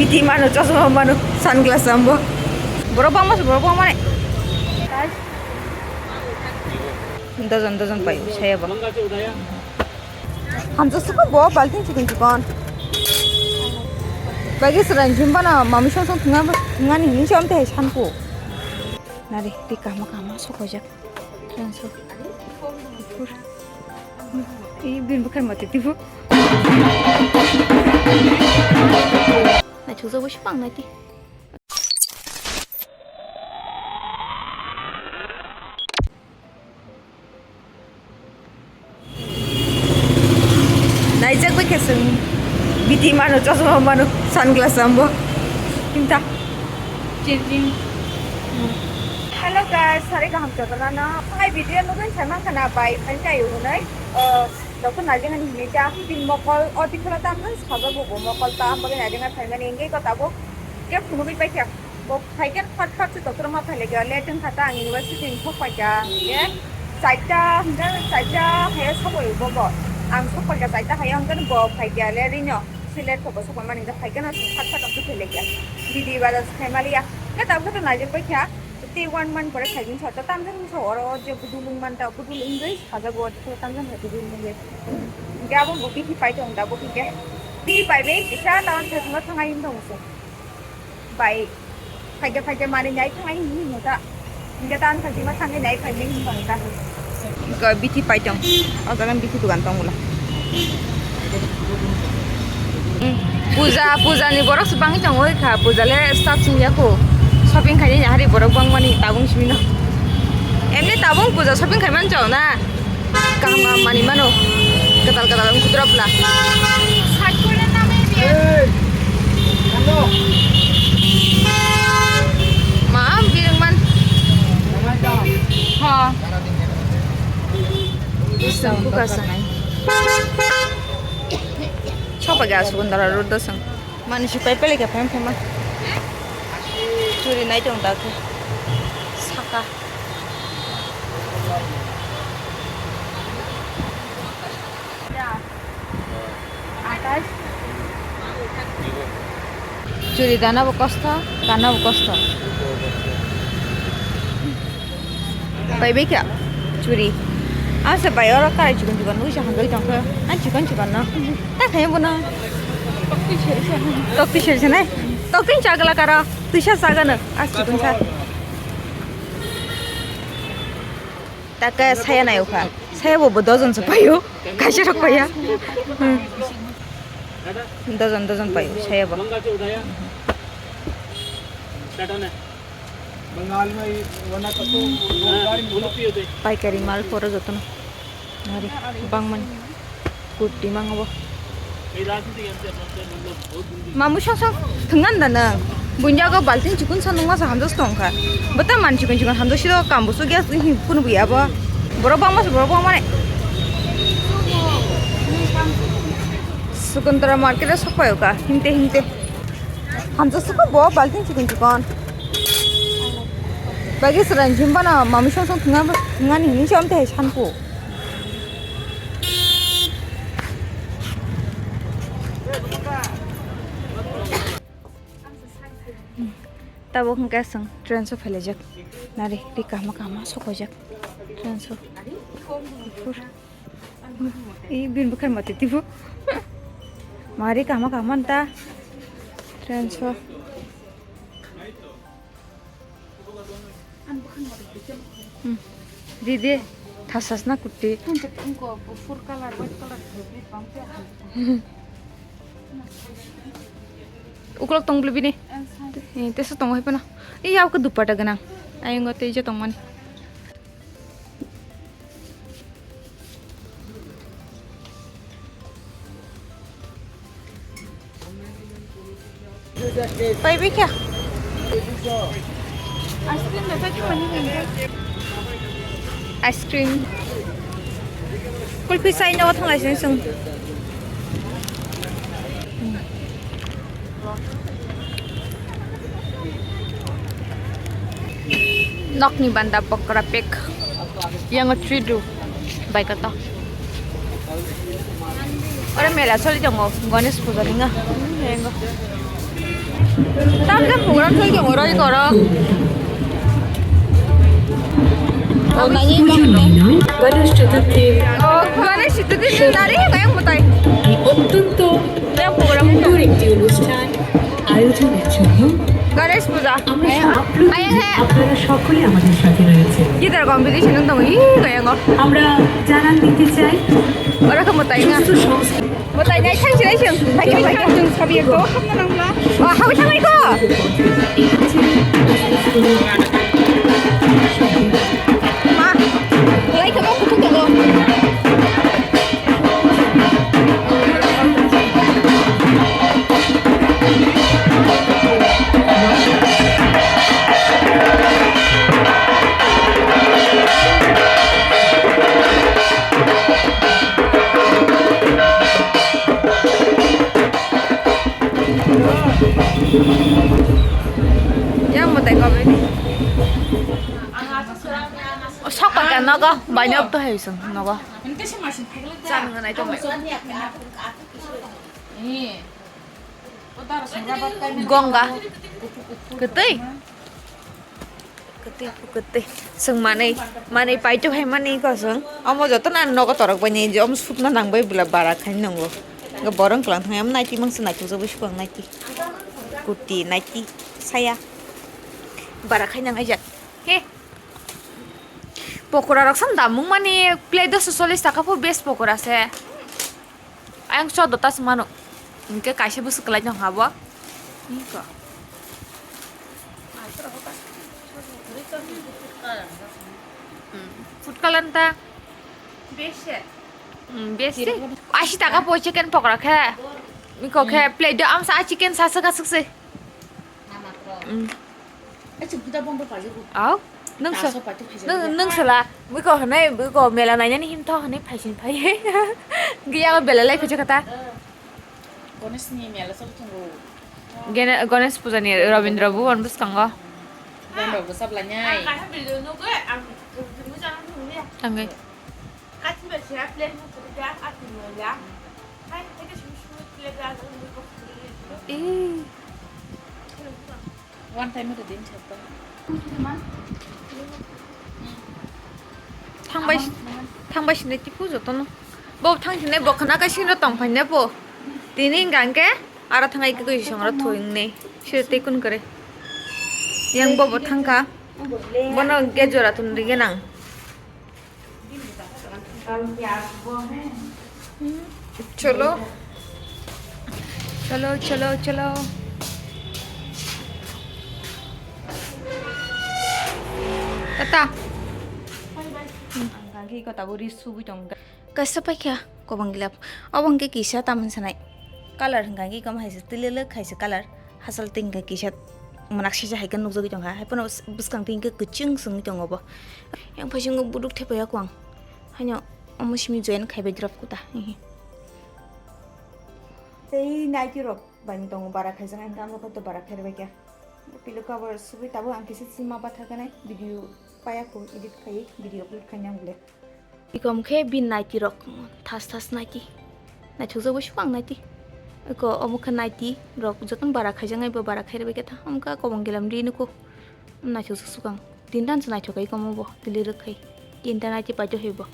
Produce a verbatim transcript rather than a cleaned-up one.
Iti mano, chosma mano, sunglass ambo. Borok bangma se, borok bangma ne. Dojon, dojon pai, saya bo. Hamsa suka bo, balting chikon chikon. Bagi seran jim bana, mami song song tunga, tunga ni hini chom te shampoo. Nari, di kama kama sokojak. Transfer. Ih, bin bukan mati tipu. Naithokjagwi se pang nai di. Naijak bai khe chwng biti mano, chosma mano, sunglass ambo. Kinta. Changing. Hello guys, sari kaham jotono no. Hai video nugwi sai mankha na bai, phai kaio hwnwi. O, doctor naijak ani hinwi ta, tin mokol, o tin khola tam nang sajago bo mokol ta, ambo naijak phaimani, engke ko tabuk khe phunugwi paikha. Bo phaikhe khat khat se doctor ma phailaiya, late wngkha ta, ang university ni thok paikha, hingke chaita, hingke chaita hai sokoi bo bo. Ang sok paikha chaita hai, hingke bo phaikha le rino, se late thok bo sok mani, hingke phaikhe no khat khat doctor phailaiya. Didi bazar se khaimaliya, hingke tabuk khe to naijak paikha, tei one month pore phaigwin sa, to tamjani sa oro je budul wng manta, budul wngwi sajago, to tamjani hai budul wngwi. Hingke abo bo bithi pai tong da, bo hingke bithi pai bai kisa town thangma thangai wng tong se. Bai, phaikhe, phaikhe manwi nai thangai hinwi hino ta. Hingke ta ang phaikhe ma thangwi nai phaikhe hinwi hino ta. Hingke bithi pai tong. O jaga bithi dogan tong bwla. Hmm. Puja, puja ni borok se bangwi tong oi kha. Puja le start sing ya kho. Shopping khainai hari borok bangmani tabung simi no. Emni tabung puja shopping khai man chong na. Kaham kaham manwi mano. Kwtal kwtal wng khutrop la. Ma birung man. Ha. Isang ku ka sanai. Sopa ga sukun dara rudda sang. Mani si pai pele ka phem phema. Churi nai tong da khe. Saka. Churi dana bo kosto, gana bo kosto. Bai bai kha churi. Asa bai oro karai chikon chikon nui sa hangoi tongkha. An chikon chikon no. Ta khai bo no. Tok twi seri se nai. Tok twi chagla karo. Twi sa saga no. As chikon sa. Taka saya nai ukha. Saya bo bo dojon se payo. Kaisa rok paya. Hmm. Dojon, dojon payo, saya bo. Paikari mal poro jotono. Nari, bangmani. Kurti mango bo. Mamu song song thwngna da nang. Bunjago baltin chikun sa nungma sa hamjak tong kha. Bata man chikun chikun hamjak siro kambo sugya hi phun buya bo. Borok bangma se borok bangma ne. Sukuntra market o sok payo ka himte himte. Hamjak sukha bo baltin chikun chikun. Bagi seran jim bana mamu song song thwngna thwngani hini chom te shampoo. Tabuk hwnkhe chwng train o phailaijak. Nari, ri kahma kahma sokoijak train o. Phur. Ih, bini bwkhani mati tibu. Mari kahma kahma ta train o. Hmm. Didi, thasas na kurti. Phur colour, white colour. Ukolok tong bini. Eh, teso tongo hai pano. Iya, aku dupatta ganang. Ayungo teja tongmani. Pai bikha. Ice cream. Kulfi sai no thang lai sung sung. Nokni banda pokora pek. Yang three do. Bai kato. Ora mela soli tongo. Ganesh puja ninga. Yang. Tam jam program choli tongo, roi korok. O, nai ni pujo bang. Nai no, Ganesh Chaturthi. O, Ganesh Chaturthi ni nari kayang mutai. এই অত্যন্ত সুন্দর একটি অনুষ্ঠান আয়োজনের জন্য Ganesh Puja. আমরা সব আপ্লুত যে আপনারা সকলে আমাদের সাথে রয়েছেন। Guitar competition wng tongo, ih, kayang o. আমরা জানান দিতে চাই, oro khe mutai na. সুস্থ সংস্কৃতি Bo tai nai thang sinai sing. Thang sinai sing. Sabi ko. Oh, hawi thangai ko. Ma. Lai ko ko ko. Yang mo tai kami ni. Sok pakai nogo, banyak tuh hai sung nogo. Cang nganai to mai. Gongga. Ketui. Kwtwi, kwtwi. Chwng manwi, manwi paito hai mani ko chwng. Omo joto no ang nogo torok bai ni, omo sukna nang bai bwla bara khai nwngo. Borong kwlang thang, omo naiti mangsa naithok jagwi sukang naiti. Kurti, naiti, saya. Bara khai nang aijak. He. Pokora rok sam damung mani plate dos chollish taka pho best pokora se. Ayang chodo ta se mano. Hinkhe kaisa bwswk kwlai tong ha bo. Iko. Hmm. Food color ta. Besi. Hmm, besi. Ashi taka po chicken pokora khe. Iko khe plate do amsa a chicken sa swk swk se. Hmm. Aw, nung sa, nung, nung sala, bwiko hwnwi, bwiko mela nainani himtho hwnwi phaisin phai. Giya belai lai phaicha kata. Ganesh ni mela sab thungo. Gene-, Ganesh puja ni Rabindra Bhavan bwskango. Ganesh bwsab lainai. Tangwi. Eh. One time to din chapta. Thangbai, thangbai sinai tipu jotono. Bo thang sinai bo khana kai sinro tong phainai bo. Tini hingka hingke aro thangai kikui songra thoi wngnai. Siro tei kun kore. Yang bo bo thangkha. Bono hingke jora thum rige nang. Cholo. Cholo, cholo, cholo. Tata. Ang kaki ko taburi subui tong. Kaisa paikha kobang gilap. Obo hingke kisa tamoni sanai. Colour hingka hingke kom hai se twilele khaise colour. Hachal tingkha kisa mwnak sijak hai khe nukjagwi tongkha, hai phano bwskang tingkha kwchwng swngwi tongo bo. Yang phaisingo buduk thepai ya kwang. Haino omo simi join khaibai drop kuta. Tei naiti rok bai tongo bara khaijak, ang tamo khe bara khairbai kha. Pilok cover subui tabuk ang kisa sima batha kanai video paya khu edit khai video upload khainai ang le. Ikom khe bini naiti rok thas thas naiti. Naithok jagwi sukang naiti. Iko omo khe naiti rok jotono bara khaijaknai bo bara khairwi khe tha. Omo khe kobong gilam ri nuko. Naithok jak sukang. Tin dan se naithok kai komo bo tili rwk khai. Tinta naiti paito hai bo.